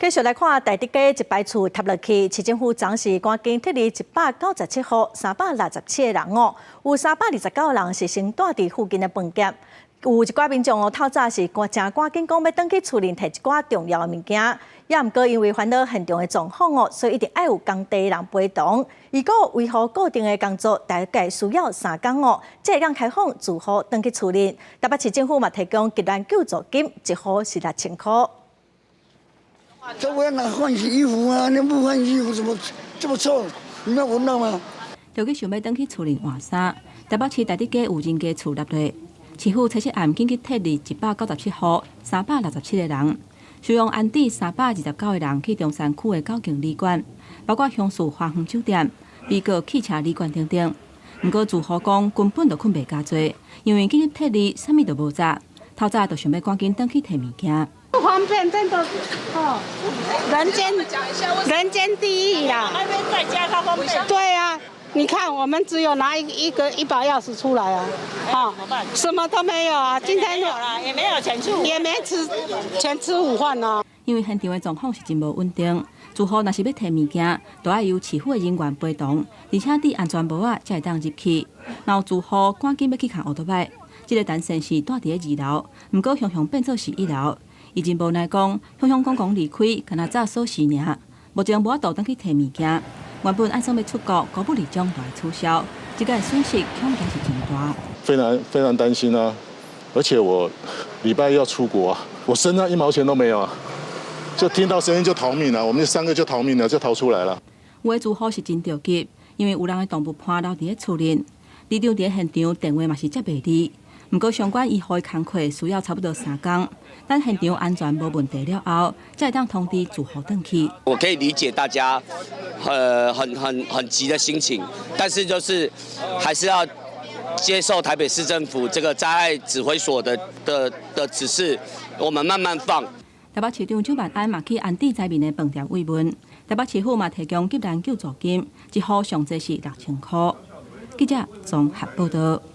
繼續來看大竹街一排厝塌落去，市政府昨時趕緊撤離197戶367個人哦，有329人是先蹛佇附近的飯店。有一寡民眾哦，透早是趕誠趕緊講欲轉去厝裡提一寡重要的物件，也毋過因為煩惱現場的狀況哦，所以一定愛有工地人陪同。如果維護固定的工作，大概需要3工哦，才會當開放住戶轉去厝裡。台北市政府嘛提供急難救助金，一戶是6000箍。這我要拿換洗衣服啊！你不換衣服怎麼這麼臭？你沒有聞到嗎？著去想欲轉去厝裡換衫，台北市大直街有人家厝塌落，市府七夕暗緊急撤離197戶367個人，收容安置329個人去中山區的九敬旅館，包括香樹花園酒店、美國汽車旅館等等。毋過住戶講根本就睏袂加濟，因為緊急撤離，啥物都無紮，透早就想欲趕緊轉去提物件。不方便，真的哦，人間人間地獄啦。那邊在家較方便。對啊，你看我們只有拿一個一把鑰匙出來啊，啊，什麼都沒有啊。今天沒有啦，也沒有錢吃，也沒吃錢吃午飯啊。因為現場的狀況是真無穩定，住戶若是欲提物件，都愛由市府的人員陪同，而且戴安全帽仔才會當入去。若有住戶趕緊欲去牽歐多擺，這个單身是蹛佇咧二樓，毋過雄雄變做是一樓。伊真無奈講，雄雄剛剛離開，敢若紮鎖匙爾，目前無法度轉去提物件。原本按算欲出國，高不離將就愛取消，這個損失恐驚是真大。非常非常擔心啊！而且我禮拜一要出國啊，我身上一毛錢都沒有啊，就聽到聲音就逃命了，我們三個就逃命了，就逃出來了。有的住戶是真著急，因為有人的動物伴留佇咧厝裡，里長佇咧現場電話嘛是接袂離。毋過相關醫護的工課需要差不多3工，等現場安全無問題了後，才會當通知住戶轉去。我可以理解大家，很很很急的心情，但是就是還是要接受台北市政府這個災害指揮所的指示，我們慢慢放。台北市長蔣萬安嘛去安置災民的飯店慰問，台北市府嘛提供急難救助金，一戶上濟是6000箍。記者綜合報道。